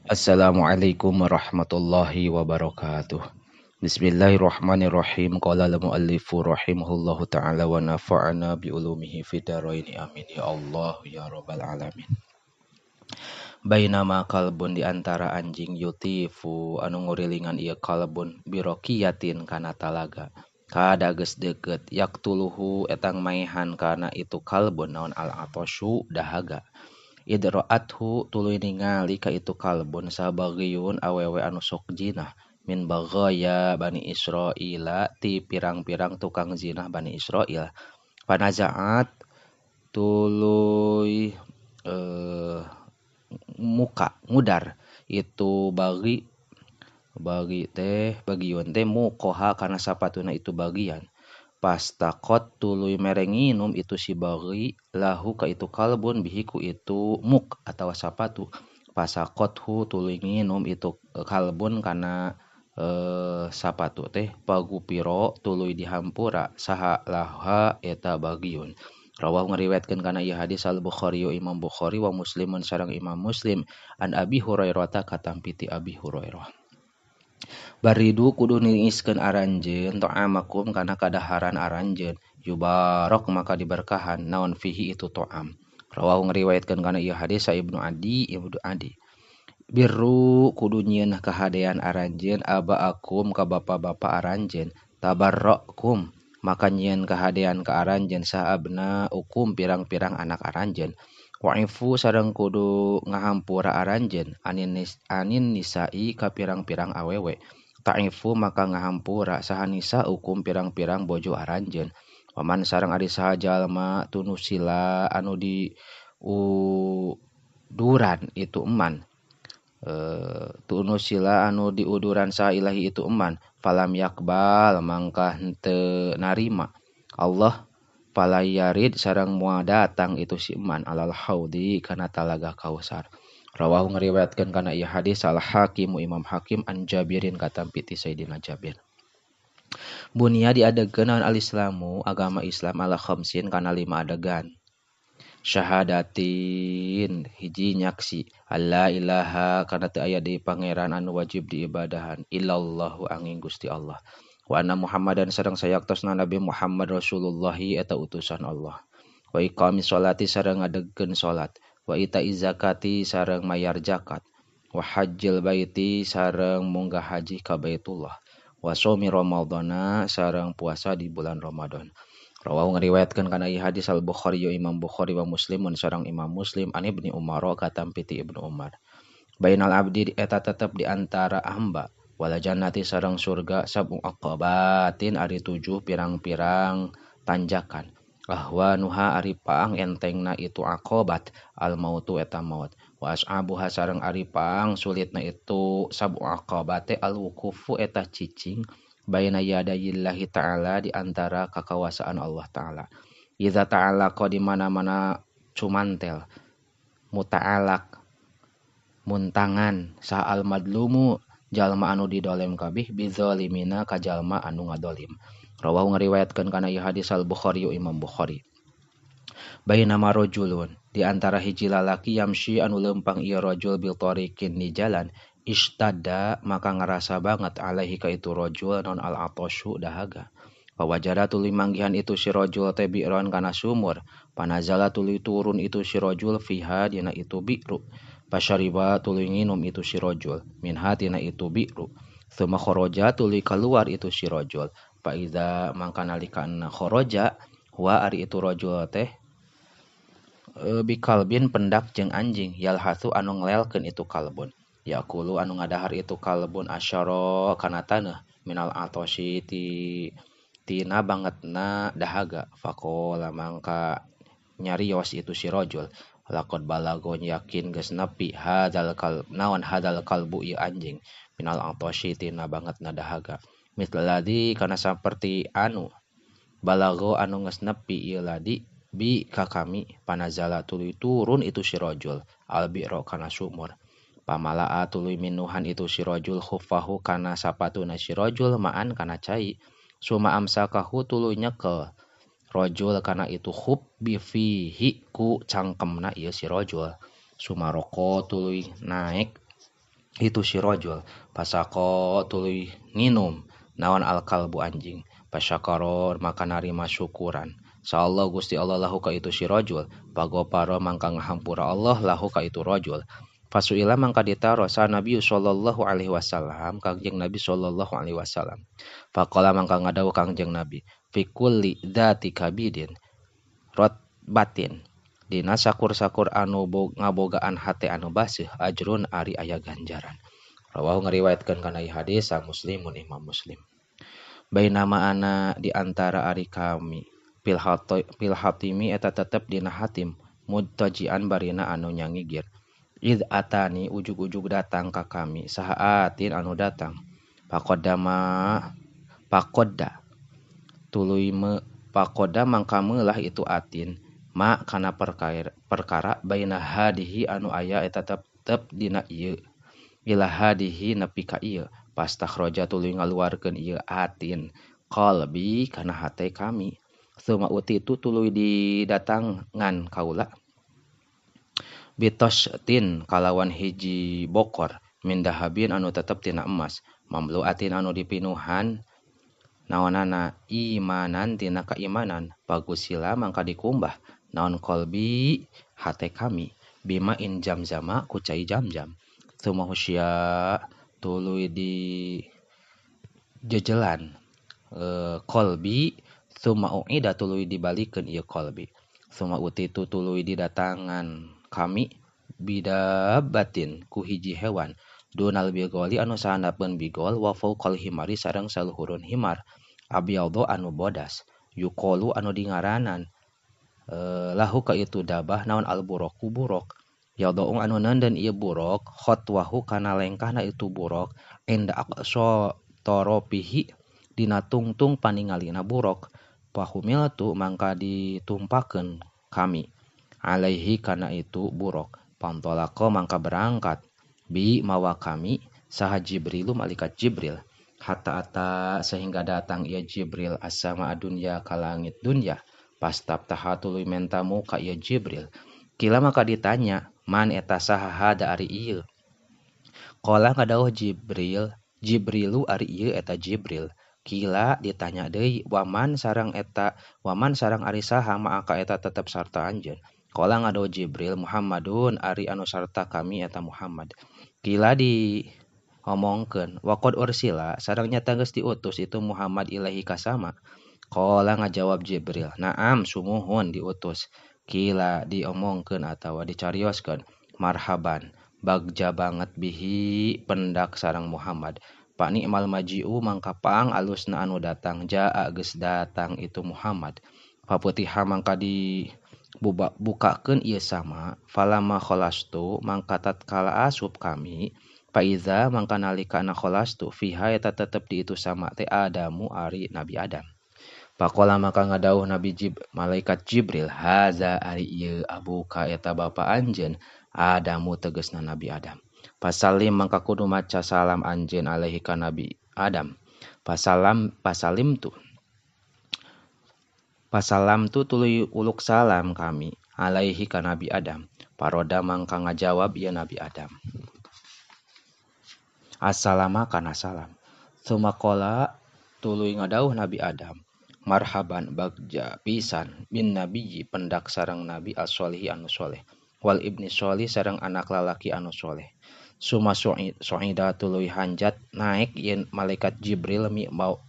Assalamualaikum warahmatullahi wabarakatuh. Bismillahirrahmanirrahim. Qala al-muallifu rahimahullahu ta'ala wa nafa'ana bi ulumihi fid dharain. Amin ya Allah ya rabbal alamin. Bainama kalbun di antara anjing yutifu anu ngurilingan ieu kalbun birokiyatin kana talaga. Kada geus deukeut yaktuluhu etang maehan kana itu kalbun naon al-atasyu dahaga. Idra'athu tuluy ningali ka itu kalbun sabagiyun awewe anu sok jinah min baghaya Bani Israila ti pirang-pirang tukang zinah Bani Israil. Panazaat tuluy muka ngudar itu bagi bagi teh bagian teh mukoha kana sapatuna itu bagian. Pastakot tuluy mere nginum itu si bagi lahu ka itu kalbun bihiku itu muk atawa sapatu. Pasakothu tuluy nginum itu kalbun kana sapatu teh pagupiro tuluy dihampura saha laha eta bagiun. Rawahu ngariwayatkeun kana ieu hadis Al Bukhari Imam Bukhari wa Muslimun sareng Imam Muslim an Abi Hurairah ta katampi ti Abi Hurairah. Baridu kudu niiskeun aranjeun ta'amakum kana kadaharan aranjeun yubarok maka diberkahan naon fihi itu ta'am. Rawahu ngariwayatkeun kana ieu hadis Ibnu Adi Ibnu Adi. Birru kudu nyieun kahadean aranjeun abaakum ka bapa-bapa aranjeun tabarrakum maka nyieun kahadean ka aranjeun saabna ukum pirang-pirang anak aranjeun. Wa'ifu sareng kudu ngahampura aranjeun anin nisa'i ka pirang-pirang awewe. Ta'ifu maka ngahampura saha nisa hukum pirang-pirang bojo aranjeun. Waman sareng ari saha jalma tunusila anu di uduran itu eman. Tunusila anu diuduran saha ilahi itu eman. Falam yakbal mangka henteu narima Allah palayarid sareng moal datang itu si eman alal haudi kana talaga Kausar. Rawahu ngariwayatkeun kana ieu hadis Al Hakim Imam Hakim an Jabirin katampi ti Sayyidina Jabir. Bunia diadegkeun naon al-Islamu agama Islam ala khamsin kana 5 adegan. Syahadatin hiji nyaksi alla ilaha kana teu aya deui pangeran anu wajib diibadahan illallahu angin Gusti Allah. Wa anna Muhammadan sareng sayaktosna Nabi Muhammad Rasulullahi eta utusan Allah. Wa iqamis sholati sareng ngadegkeun salat. Wa ita'iz zakati sareng mayar zakat. Wa hajjil baiti sareng munggah haji ka Baitullah. Wa shaumi Ramadhana sareng puasa di bulan Ramadan. Rawahu ngariwayatkeun kana ieu hadis Al Bukhari Imam Bukhari wa Muslimun sareng Imam Muslim an Ibni Umar katampi ti Ibnu Umar. Bainal abdi eta tetep di antara hamba wala jannati sareng surga sab'u aqabatin ari 7 pirang-pirang tanjakan. Ahwanuha ari paang entengna itu aqabat al mautu eta maut. Wa as'abuha sareng ari paang sulitna itu sab'u aqabate al wuqufu eta cicing baina yadayillahi ta'ala di antara kakawasaan Allah ta'ala. Iza ta'ala ko di mana-mana cumantel muta'alak muntangan sa al madlumu jalma anu didolem kabih bizalimina ka jalma anu ngadolim. Rawahu ngariwayatkeun kana ieu hadis Al Bukhari Imam Bukhari. Bainama rajulun di antara hiji lalaki yamshi anu leumpang ieu rajul bil tariqin di jalan istada maka ngarasa banget alaihi ka itu rajul non al atasyu dahaga. Pawajara tuluy manggihan itu si rajul teh bi'ron kana sumur. Panazala tuluy turun itu si rajul fiha dina itu bi'ru. Pasyariba tuluy nginum itu si rajul minha tina itu bi'ru. Tsumma kharaja tuluy keluar itu si rajul. Fa iza mangka nalika kharaja wa ari itu rajul teh bikalbin pendak jeung anjing yalhatsu anu nglelkeun itu kalbun. Yaqulu anu ngadahar itu kalbun asyara kana taneuh minal atosy ti tina bangetna dahaga. Faqala mangka nyarios itu si rajul laqad balagon yakin geus nepi hadzal kal naon hadzal kalbu ieu anjing minal atosy tina bangetna dahaga. Mitlaladi kana saperti anu balago anu geus nepi ieu ladi bi ka kami panazala tuluy turun itu si rajul al bi'ra kana sumur. Pamalaa tuluy minuhan itu si rajul khuffahu kana sapatuna si rajul ma'an kana cai. Suma amsakahu tuluy nyekel rajul kana itu khub bifihi ku cangkemna ieu si rajul. Sumaroko tuluy naik Itu si rajul pasako tuluy nginum naon alkalbu anjing pasyakaro maka narima syukuran sa Allah Gusti Allah lahu ka itu si rajul pagoparo mangka ngahampura Allah lahu ka itu rajul. Fasuila mangka ditaro sa Nabi sallallahu alaihi wasallam Kangjeng Nabi sallallahu alaihi wasallam. Faqala mangka ngadawuh Kangjeng Nabi fi kulli dzati kabidin rotbatin dina sakur-sakur anu ngabogaan hate anu baseuh ajrun ari aya ganjaran. Rawahu ngariwayatkeun kana ieu hadis sa Muslimun Imam Muslim. Bainama ana di antara ari kami fil hatimi eta tetep dina hatim mudtajian barina anu nyangigir. Id atani ujug-ujug datang ka kami sahaatin anu datang pakodama pakoda tuluy me pakoda mangka meulah itu atin ma kana perkara baina hadihi anu aya eta tetep dina ieu ila hadihi nepi ka ieu pastakhraja tuluy ngaluarkeun ieu atin qalbi kana hate kami suma utitu tuluy didatangan kaula bitostin kalawan hiji bokor min dahabin anu tetep tina emas mamluatin anu dipinuhan naonana imanan tina kaimanan pagusila mangka dikumbah naon qalbi hate kami bima in jamzama ku cai jamjam suma husya tuluy di jejelan qalbi suma uida tuluy dibalikeun ieu qalbi suma utitu tuluy didatangan kami bidabatin ku hiji hewan dunal bigoli anu sahandapeun bigol wa fauqal himari sareng saluhurun himar abyadhu anu bodas yuqalu anu dingaranan lahu ka itu dabah naon alburoku burok yadau anu nenden ieu burok khotwahu kana lengkahna itu burok inda aqsa toropihi dina tungtung paningalina burok pahumil tu mangka ditumpakeun kami alaihi kana itu burok pantolako mangka berangkat bi mawa kami saha Jibrilu malaikat Jibril hatta ata sehingga datang ia Jibril asama adunya ka langit dunya pastabtaha tuluy menta muka ia Jibril kila maka ditanya man eta saha hada ari ieu qala ngadawuh Jibril Jibrilu ari ieu eta Jibril kila ditanya deui waman sareng eta waman sareng ari saha maka eta tetep sarta anjeun qala ngadawuh Jibril Muhammadun ari anu sarta kami eta Muhammad kila di omongkeun waqad ursila sareng nyata geus diutus itu Muhammad ilahi kasama qala ngajawab Jibril na'am sumuhun diutus kila diomongkeun atawa dicarioskeun marhaban bagja banget bihi pendak sareng Muhammad pak ni'mal maji'u mangka paang alusna anu datang jaa geus datang itu Muhammad faputiha mangka di bukakeun ieu sama falama khalastu mangka tatkala asup kami faiza mangka nalikana khalastu fiha eta tetep di itu sama teh Adamu ari Nabi Adam Pakola maka ngadawuh Nabi malaikat Jibril haza ari ieu abuka eta bapa anjeun Adamu tegasna Nabi Adam pasalim mangka kudu maca salam anjeun alaihi ka Nabi Adam pasalam pasalim tu pasalam tu tuluy uluk salam kami alaihi ka Nabi Adam paroda mangka ngajawab ieu Nabi Adam assalama kana salam sumakola tuluy ngadawuh Nabi Adam marhaban bagja pisan bin nabiyyi pendak sareng nabi as-solihi anu soleh wal ibni solih sareng anak lalaki anu soleh suma su'ida tuluy hanjat naik yen malaikat Jibril mi mau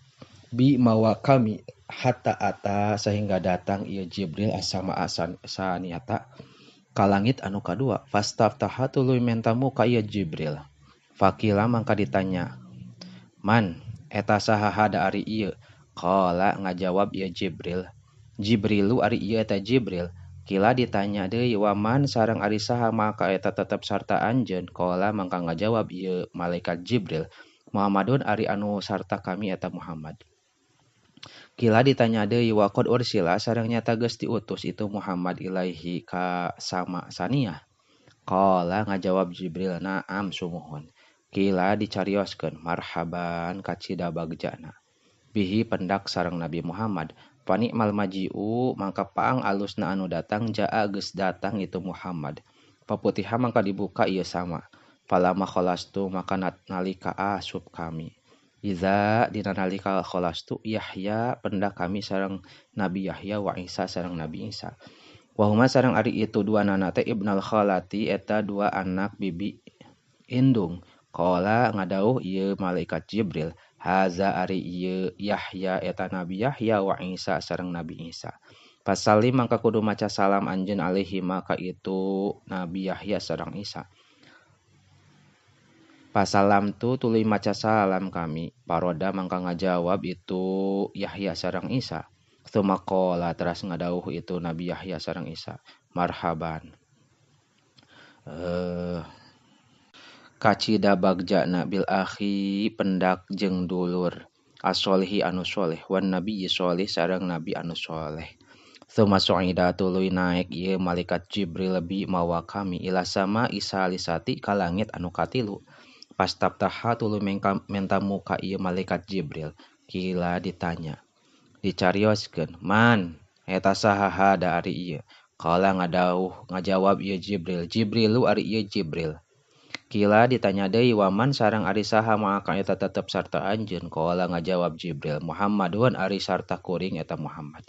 bi mawa kami hatta ata sehingga datang ieu Jibril asama asan saniata ka langit anu kadua fastaftaha tuluy menta muka ieu Jibril fakila mangka ditanya man eta saha hada ari ieu qala ngajawab ieu Jibril Jibrilu ari ieu eta Jibril kila ditanya deui waman sareng ari saha maka eta tetep sarta anjeun qala mangka ngajawab ieu malaikat Jibril Muhammadun ari anu sarta kami eta Muhammad kila ditanya deui waqad ursila sareng nyata geus diutus itu Muhammad ilaihi ka sama saniyah qala ngajawab Jibril na'am sumuhun kila dicarioskeun marhaban kacida bagjana bihi pendak sareng Nabi Muhammad panikmal maji'u mangka paang alusna anu datang jaa geus datang itu Muhammad paputiha mangka dibuka ieu sama Falama khalastu maka nalika asup kami. Iza dina nalika khalastu Yahya pendak kami sareng Nabi Yahya wa Isa sareng Nabi Isa. Wa huma sareng ari itu dua nana teh ibnal khalati eta dua anak bibi indung. Qala ngadauh ieu malaikat Jibril haza ari ieu Yahya eta Nabi Yahya wa Isa sareng Nabi Isa. Pasalim mangka kudu maca salam anjeun alaihi maka itu Nabi Yahya sareng Isa. Pasalam tu tuluy maca salam kami. Paroda mangka ngajawab itu Yahya sareng Isa. Tsumma qala teras ngadauh itu Nabi Yahya sareng Isa. Marhaban. Kacida bagjana bil akhi pendak jeung dulur as-solihi anu soleh wan nabi solih sareng nabi anu soleh. Tsumma su'ida tuluy naek ieu malaikat Jibril bi mawa kami ila sama isalisati ka langit anu katilu. Pastabtaha tuluy menta muka ieu malaikat Jibril. Kila ditanya dicarioskeun man eta saha hada ari ieu. Qala ngadauh ngajawab ieu Jibril Jibrilu ari ieu Jibril. Kila ditanya deui waman sareng ari saha maka eta tetep sarta anjeun. Qala ngajawab Jibril Muhammadun ari sarta kuring eta Muhammad.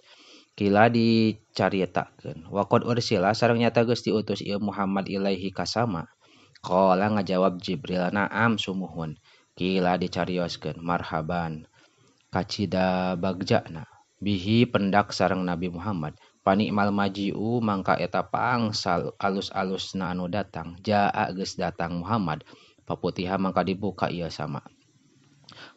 Kila dicaritakeun waqad ursila sareng nyata geus diutus ieu Muhammad ilaihi kasama. Qala ngajawab Jibril na'am sumuhun. Kila dicarioskeun marhaban kacida bagjana bihi pendak sareng Nabi Muhammad. Panikmal maji'u mangka eta pangsal alus-alusna anu datang jaa geus datang Muhammad. Paputiha mangka dibuka ieu sama.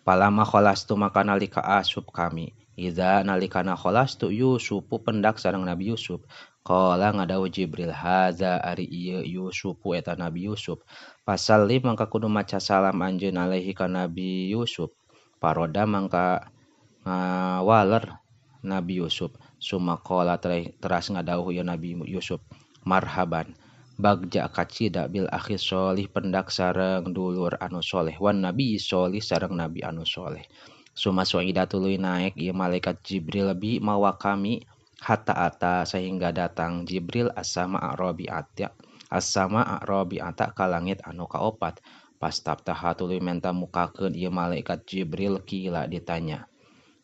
Palama khalastu maka nalika asup kami. Iza nalikana khalastu Yusufu pendak sareng Nabi Yusuf. Qala ngadau Jibril haza ari ieu Yusufu eta Nabi Yusuf. Pasalli mangka kudu maca salam anjeun alaihi ka Nabi Yusuf. Paroda mangka ngawaler Nabi Yusuf. Summa qala teras ngadauh ieu Nabi Yusuf marhaban bagja kacida bil akhi solih pendak sareng dulur anu soleh wan nabi solih sareng nabi anu soleh. Summa su'ida tuluy naek ieu malaikat Jibril bi mawa kami hatta ata sehingga datang Jibril as-sama arabiata ka langit anu kaopat. Pastabtaha tuluy menta mukakeun ieu malaikat Jibril. Kila ditanya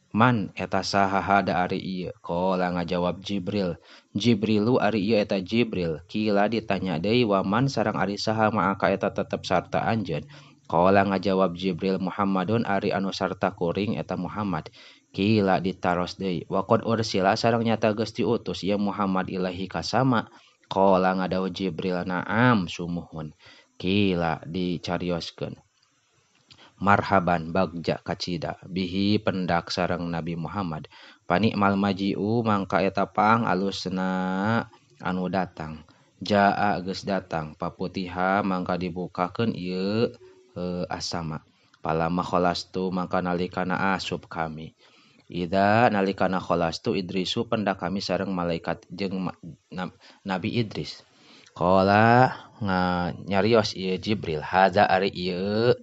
man eta saha hada ari ieu. Qala ngajawab Jibril Jibrilu ari ieu eta Jibril. Kila ditanya deui waman sareng ari saha maka eta tetep sarta anjeun. Qala ngajawab Jibril Muhammadun ari anu sarta kuring eta Muhammad. Kila ditaros deui waqad ursila sareng nyata geus diutus ieu Muhammad ilahi kasama. Qala ngadau Jibril na'am sumuhun. Kila dicarioskeun marhaban bagja kacida bihi pendak sareng Nabi Muhammad. Panikmal maji'u mangka eta pang alusna anu datang jaa geus datang. Paputiha mangka dibukakeun ieu asama. Palama khalastu mangka nalikana asup kami. Idza nalikana khalastu Idrisu pendak kami sareng malaikat jeung Nabi Idris. Qala nyarios ieu Jibril haza ari ieu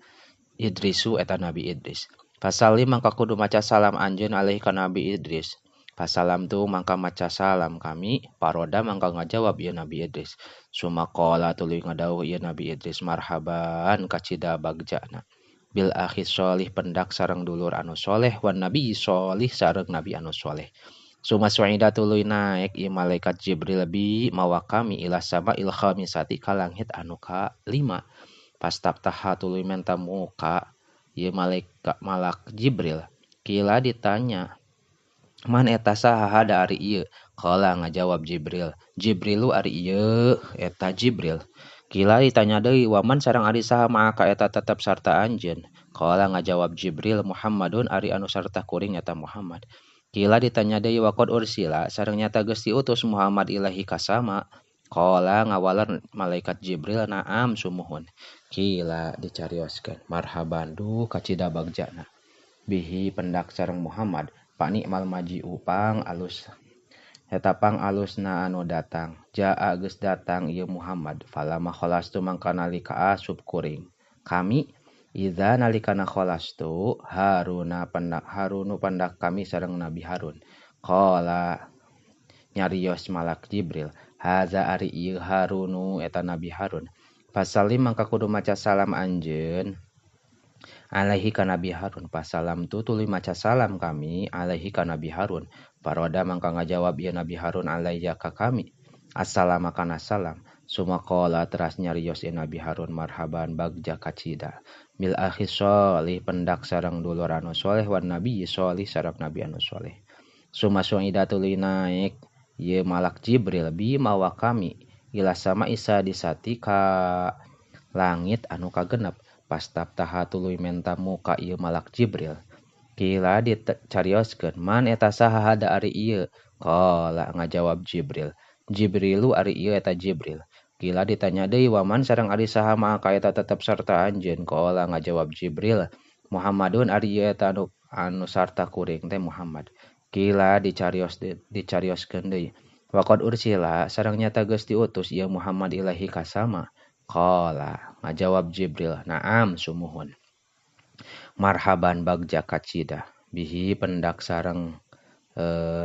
Idrisu eta Nabi Idris. Pasalim mangka kudu maca salam anjeun alaihi ka Nabi Idris. Pasalam tu mangka maca salam kami. Paroda mangka ngajawab ieu Nabi Idris. Summa qala tuluy ngadauh ieu Nabi Idris marhaban kacida bagjana bil akhi solih pendak sareng dulur anu soleh wan nabi solih sareng nabi anu soleh. Summa su'ida tuluy naek ieu malaikat Jibril bi mawa kami ila sama il khamisati ka langit anu ka lima. Pastabtaha tuluy menta muka ieu malaikat malak Jibril. Kila ditanya man eta saha hada ari ieu. Qala ngajawab Jibril Jibrilu ari ieu eta Jibril. Kila ditanya deui waman sareng ari saha maka eta tetep sarta anjeun. Qala ngajawab Jibril Muhammadun ari anu sarta kuring eta Muhammad. Kila ditanya deui waqad ursila sareng nyata geus diutus Muhammad ilahi kasama. Qala ngawaler malaikat Jibril na'am sumuhun. Kila dicarioskeun marhaban duh kacida bagjana bihi pendak sareng Muhammad. Panikmal maji'u pang alus eta pang alusna anu datang jaa geus datang ieu Muhammad. Falama khalastu mangka nalika asup kuring kami. Iza nalikana khalastu Haruna pendak Harunu pendak kami sareng Nabi Harun. Qala nyarios malak Jibril haza ari ieu Harunu eta Nabi Harun. Fasalim mangka kudu maca salam anjeun alaihi ka Nabi Harun. Fasalam tu tuluy maca salam kami alaihi ka Nabi Harun. Paroda mangka ngajawab ieu Nabi Harun alaiya ka kami assalama kana salam. Sumaqala teras nyarios ieu Nabi Harun marhaban bagja kacida bil akhi sholih pendak sareng dulur anu soleh wan nabi sholih sareng nabi anu soleh. Suma su'ida tuluy naik ieu malak Jibril bi mawa kami ila sama isa disati ka langit anu kagenep. Pastaftaha tuluy menta muka ieu malak Jibril. Kila dicarioskeun man eta saha hada ari ieu? Qala ngajawab Jibril, Jibrilu ari ieu eta Jibril. Kila ditanya deui waman sareng ari saha maka eta tetep sarta anjeun? Qala ngajawab Jibril, Muhammadun ari ieu eta anu sarta kuring teh Muhammad. Kila dicarioskeun deui waqad ursila sareng nyata geus diutus ieu Muhammad ilahi ka sama. Qala ngajawab Jibril, na'am sumuhun. Marhaban bagja kacida bihi pendak sareng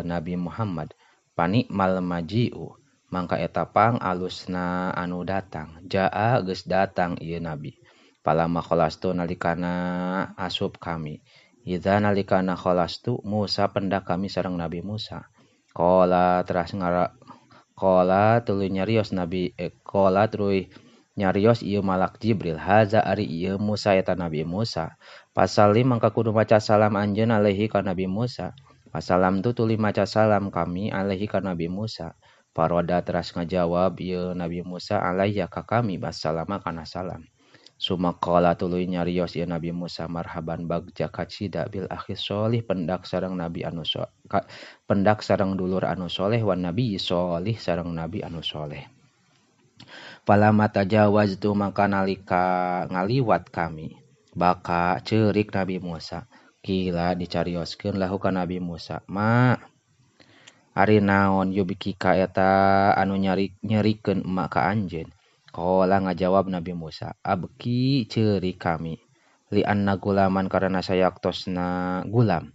Nabi Muhammad. Panikmal maji'u mangka eta pang alusna anu datang. Jaa geus datang ieu Nabi. Palama khalastu nalikana asup kami. Idza nalikana khalastu Musa pendak kami sareng Nabi Musa. Qala teras ngara qala tuluy nyarios Nabi qala tuluy nyarios ieu malak Jibril haza ari ieu Musa eta Nabi Musa. Pasalim mangka kudu maca salam anjeun alaihi ka Nabi Musa. Pasalam tu tuluy maca salam kami alaihi ka Nabi Musa. Paroda teras ngajawab ieu Nabi Musa alaiya ka kami bassalama kana salam. Sumaqala tuluy nyarios ieu Nabi Musa marhaban bagja kacida bil akhi sholih pendak sareng nabi anu pendak sareng dulur anu soleh wan nabi sholih sareng nabi anu soleh. Palama tajawaztu mangka nalika ngaliwat kami baka ceurik Nabi Musa. Kila dicarioskeun lahu ka Nabi Musa, ma ari naon yubikika eta anu nyerikeun emak ka anjeun? Qala ngajawab Nabi Musa, abki ceurik kami li anna gulaman karena sayaktosna gulam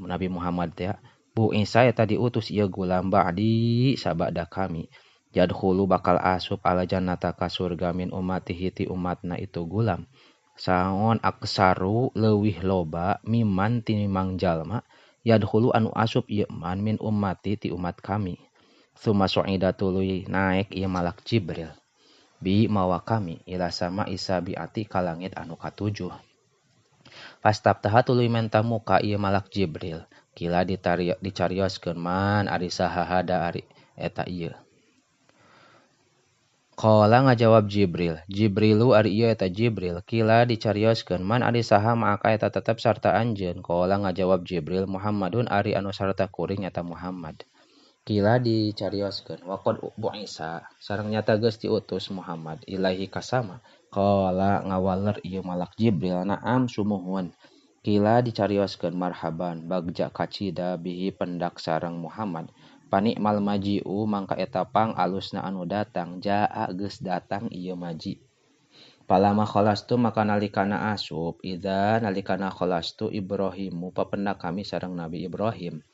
Nabi Muhammad teh bu Isa eta diutus ieu gulam ba'di sabada kami jadkhulu bakal asup ala jannata ka surga min ummatihi ti umatna itu gulam saon aksaru leuwih loba miman tinimang jalma yadkhulu anu asup ieu man min ummati ti umat kami. Suma su'ida tuluy naek ieu malak Jibril bi mawa kami ila sama isa biati ka langit anu katujuh. Pastaftaha tuluy menta muka ieu malak Jibril. Kila dicarioskeun man ari saha hada ari eta ieu? Qala ngajawab Jibril, Jibrilu ari ieu eta Jibril. Kila dicarioskeun man ari saha maka eta tetep sarta anjeun? Qala ngajawab Jibril, Muhammadun ari anu sarta kuring eta Muhammad. Kila dicarioskeun waqad bu'isa sareng nyata geus diutus Muhammad ilahi kasama. Qala ngawaler ieu malak Jibril, na'am sumuhun. Kila dicarioskeun marhaban bagja kacida bihi pendak sareng Muhammad. Panikmal maji'u mangka eta pang alusna anu datang. Jaa geus datang ieu maji. Palama khalastu maka nalikana asup idza nalikana khalastu Ibrahimu papendak kami sareng Nabi Ibrahim.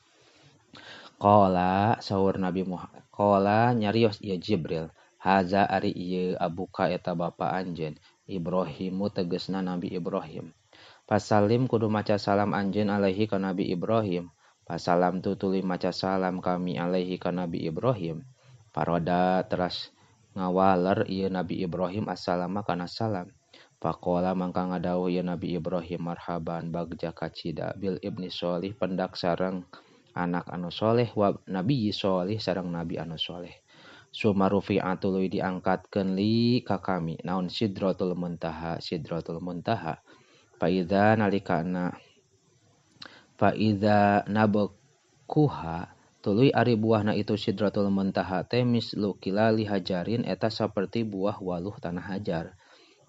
Qala saur Nabi Muhammad, qala nyarios ieu Jibril, haza ari ieu abuka eta bapa anjeun Ibrahimu tegesna Nabi Ibrahim. Pasalim kudu maca salam anjeun alaihi ka Nabi Ibrahim. Pasalam tu tuluy maca salam kami alaihi ka Nabi Ibrahim. Paroda teras ngawaler ieu Nabi Ibrahim assalama kana salam. Faqala mangka ngadawuh ieu Nabi Ibrahim marhaban bagja kacida bil ibni sholih pendak sareng anak anu soleh wa nabi sholih sareng nabi anu soleh. Sumarufi'a tuluy diangkatkeun li ka kami naon sidratul muntaha sidratul muntaha. Fa nalikana fa idza nabkuha tuluy ari buahna itu sidratul muntaha teh mislu kilali hajarin eta saperti buah waluh tanah hajar.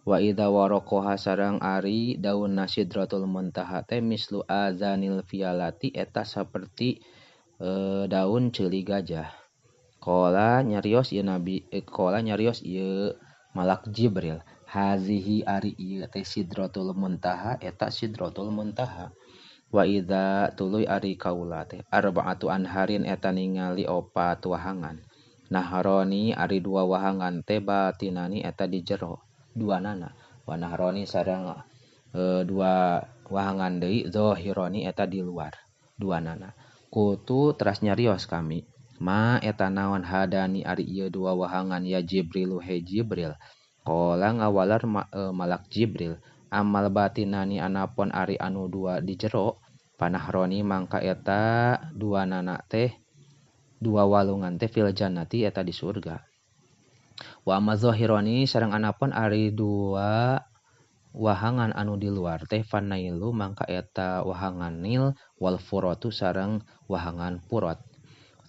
Wa idza waraqaha sareng ari daunna sidratul muntaha teh mislu azanil fialati eta saperti daun ceuli gajah. Qala nyarios ieu nabi qala nyarios ieu malak Jibril hazihi ari ieu teh sidratul muntaha eta sidratul muntaha. Wa idza tuluy ari kaula teh arba'atu anharin eta ningali opat wahangan. Nahroni ari dua wahangan teh batinani eta di jero duanana. Wa nahroni sareng dua wahangan deui zahironi eta di luar duanana. Kutu teras nyarios kami ma eta naon hadani ari ieu dua wahangan ya Jibrilu he Jibril. Qala ngawalar malak Jibril amal batinani anapon ari anu dua di jero panahroni mangka eta dua nana teh dua walungan teh fil jannati eta di surga. Wa amma zahironi sareng anapon ari dua wahangan anu di luar teh fanailu mangka eta wahangan nil wal furatu sareng wahangan purot.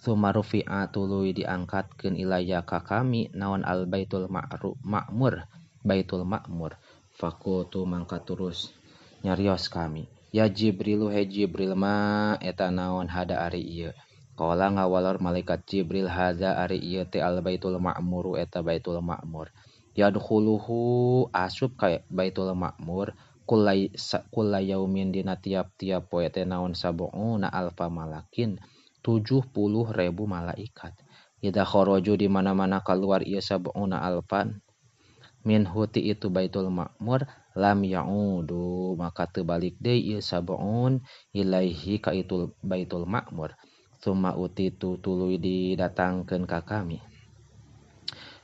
Tsumma rufi'a tuluy diangkatkeun ilaya ka kami naon al baitul ma'mur baitul ma'mur. Fakultu mangka terus nyarios kami ya Jibrilu he Jibril ma eta naon hada ari ieu. Qala ngawalor malaikat Jibril hadza ari ieu teh al baitul ma'muru eta baitul ma'mur. Yadkhuluhu asup ka baitul ma'mur kulla yaumin dina tiap-tiap poe teh naon sab'una alfa malakin 70.000 malaikat. Idza kharaju di mana-mana keluar ieu sab'una alfan min huti itu baitul ma'mur lam ya'udu maka teu balik deui ieu sab'un ilaihi ka itu baitul ma'mur. Tsumma utitu tuluy didatangkeun ka kami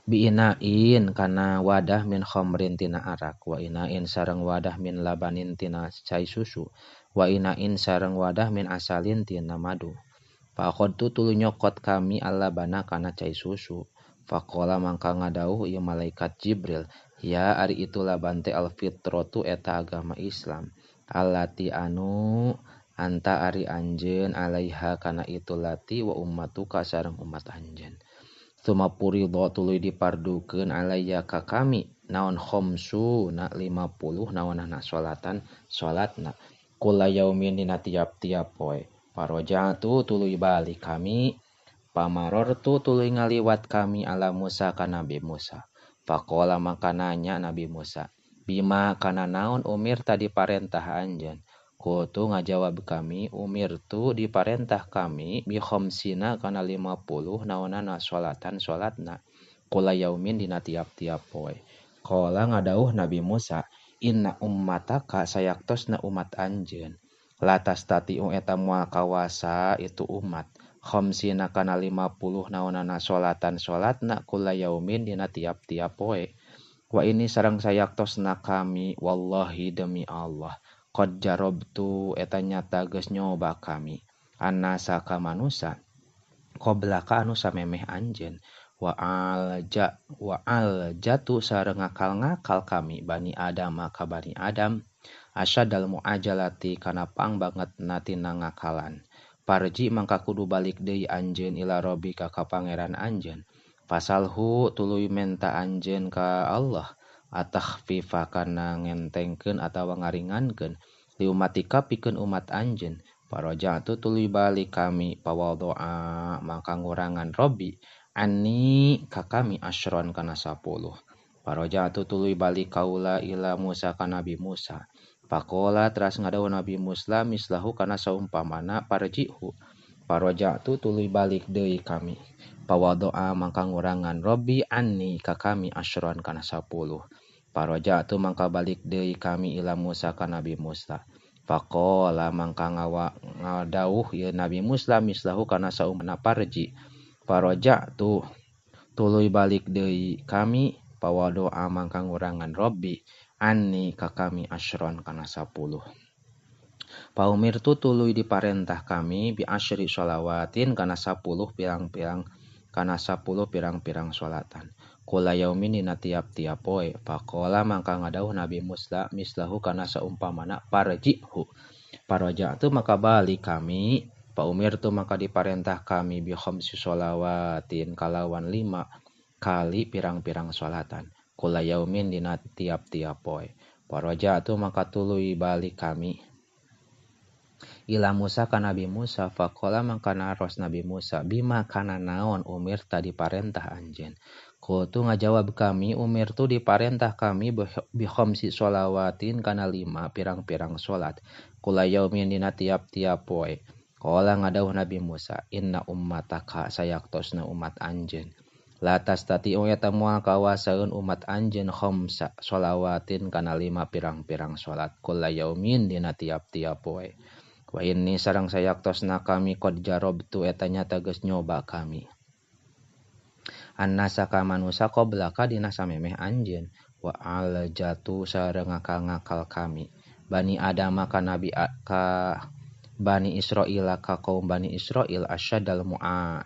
biinain kana wadah min khamrin tina arak wa inain sareng wadah min labanin tina cai susu wa inain sareng wadah min asalin tina madu. Faqadtu tuluy nyokot kami alabana kana cai susu. Faqala mangka ngadauh ieu malaikat Jibril ya ari itu laban teh alfitratu eta agama Islam allati anu anta ari anjeun alaiha kana itu lati wa ummatuka sareng umat anjeun. Tsumma puridha tuluy dipardukeun alaiya ka kami naon khamsu na 50 naonana salatan salatna kula yaumin dina tiap-tiap poe. Paroja'tu tuluy balik kami pamarortu tuluy ngaliwat kami ala Musa ka Nabi Musa. Faqala maka nanya Nabi Musa bima kana naon umir tadi parentah anjeun. Kutu ngajawab kami umirtu diparentah kami bi khamsina kana 50 naonana salatan salatna kula yaumin dina tiap-tiap poe. Qala ngadauh Nabi Musa inna ummataka sayaktosna umat anjeun latastati'u eta moal kawasa itu umat khamsina kana 50 naonana salatan salatna kula yaumin dina tiap-tiap poe. Wa ini sareng sayaktosna kami wallahi demi Allah qad jarabtu eta nyata geus nyoba kami annasa ka manusa qoblaka anu samemeh anjeun wa al jatu sareng ngakal-ngakal kami bani Adam ka bani Adam asyadal muajalati kana pang banget tina ngakalan. Parji mangka kudu balik deui anjeun ila rabbika ka pangeran anjeun fasalhu tuluy menta anjeun ka Allah atakhfifa kana ngentengkeun atawa ngaringankeun liumatika pikeun umat anjeun. Paraja'tu tuluy balik kami pawadoa maka ngurangan Robbi anni ka kami asyron kana 10. Paraja'tu tuluy balik kaula ila Musa ka Nabi Musa. Faqala teras ngadawuh Nabi Musa mislahu kana saumpamana parjihu. Paraja'tu tuluy balik deui kami pawadoa mangka ngurangan Robbi anni ka kami asyron kana 10. Paraja'tu mangka balik deui kami ila Musa ka Nabi Musa. Faqala mangka ngadauh ieu Nabi Musa mislahu kana saumpamana parji. Paraja'tu tuluy balik deui kami pawadoa mangka ngurangan Robbi anni ka kami asyron kana 10. Paumirtu tuluy diparentah kami bi asyri sholawatin kana 10 pirang-pirang kana 10 pirang-pirang sholatan kula yaumin dina tiap-tiap poe. Faqala mangka ngadauh Nabi Musa mislahu kana saumpamana parjihu. Paraja'tu maka balik kami paumirtu maka diparentah kami bi khamsi sholawatin kalawan 5 kali pirang-pirang sholatan kula yaumin dina tiap-tiap poe. Paraja'tu maka tuluy balik kami ila Musa ka Nabi Musa. Faqala mangka naros Nabi Musa bima kana naon umir tadi parentah anjeun. Qultu ngajawab kami umirtu diparentah kami bi khamsi sholawatin kana 5 pirang-pirang salat kula yaumin dina tiap-tiap poe. Qala ngadauh Nabi Musa inna ummataka sayaktosna umat anjeun La tastati eta moal kawasaeun umat anjeun khamsa sholawatin kana 5 pirang-pirang salat kulla yaumin dina tiap-tiap poe. Wa inni sareng sayaktosna kami qad jarabtu eta nyata geus nyoba kami. Annasa ka manusa qablaka dina samemeh anjeun wa al jatu sareng ngakal-ngakal kami. Bani Adam ka nabi ka Bani Israil ka kaum Bani Israil asyadal mu'a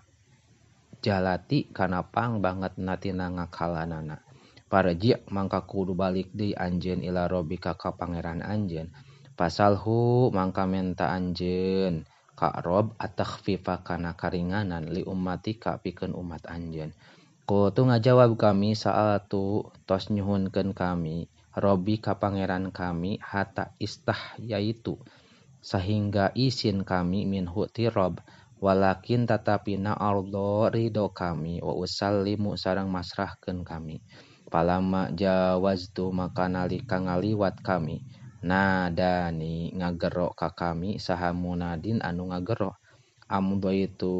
jalati kana pang banget natina ngakalanana. Parji mangka kudu balik deui anjeun ila rabbika ka pangeran anjeun. Pasalhu mangka menta anjeun ka Rob atakhfifa kana karinganan li ummatika pikeun umat anjeun. Qultu ngajawab kami sa'altu tos nyuhunkeun kami Robbi ka pangeran kami hatta istahyaitu sahingga isin kami minhu ti Rob. Walakin tatapina ardo ridho kami wa usallimu sareng masrahkeun kami. Palama jawaztu maka nalika ngaliwat kami nadani ngagero ka kami saha munadin anu ngagero amdaitu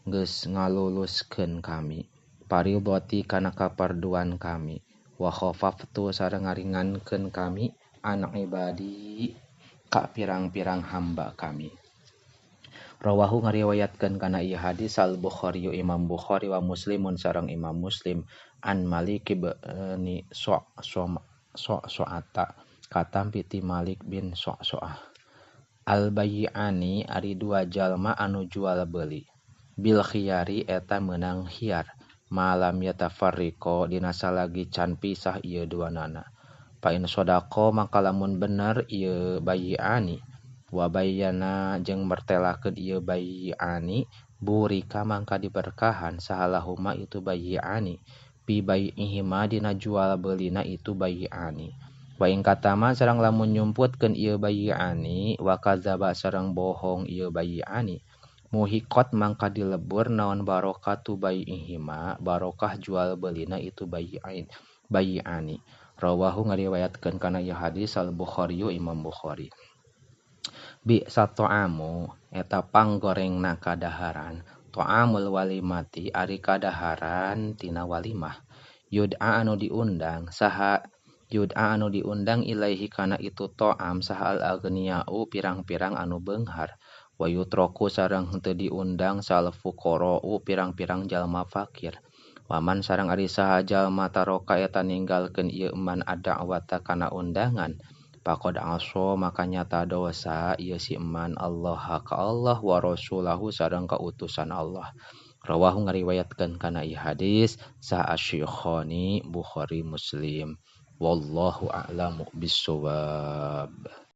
geus ngaluluskeun kami paridoti kana kaparduan kami wa khafaftu sareng ngaringankeun kami anak ibadi ka pirang-pirang hamba kami. Rawahu ngariwayatkeun kana ieu hadis Al Bukhari Imam Bukhari wa Muslimun sareng Imam Muslim an Malik bin So'ata katampi ti Malik bin So'ah. Al bayi'ani ari dua jalma anu jual beuli bil khiyari eta meunang khiyar malam yatafarriqo dina salagi can pisah ieu duanana. Fa in sadaqa maka lamun bener ieu bayi'ani wa bayyana jeung mertelakeun ieu bayi'ani burika mangka diberkahan sahalahuma itu bayi'ani bi bai'ihima dina jual beulina itu bayi'ani. Wa in katama sareng lamun nyumputkeun ieu bayi'ani wa kadzaba sareng bohong ieu bayi'ani muhiqat mangka dilebur naon barokatu bai'ihima barokah jual beulina itu bayi'ani. Rawahu ngariwayatkeun kana ieu hadis Al Bukhari Imam Bukhari. Bi sato'amu eta panggorengna kadaharan ta'amul walimati ari kadaharan tina walimah yud'a anu diundang saha yud'a anu diundang ilaihi kana itu ta'am saha al aghniyau pirang-pirang anu beunghar wa yutroku sareng henteu diundang sal fuqara'u pirang-pirang jalma fakir waman sareng ari saha jalma taroka eta ninggalkeun ieu man ada'wata kana undangan faqad aso maka nyata dosa ieu si eman Allah ka Allah wa rasulahu sareng kautusan Allah. Rawahu ngariwayatkeun kana ieu hadis saha Asy-Syekhani Bukhari Muslim. Wallahu a'lamu bissawab.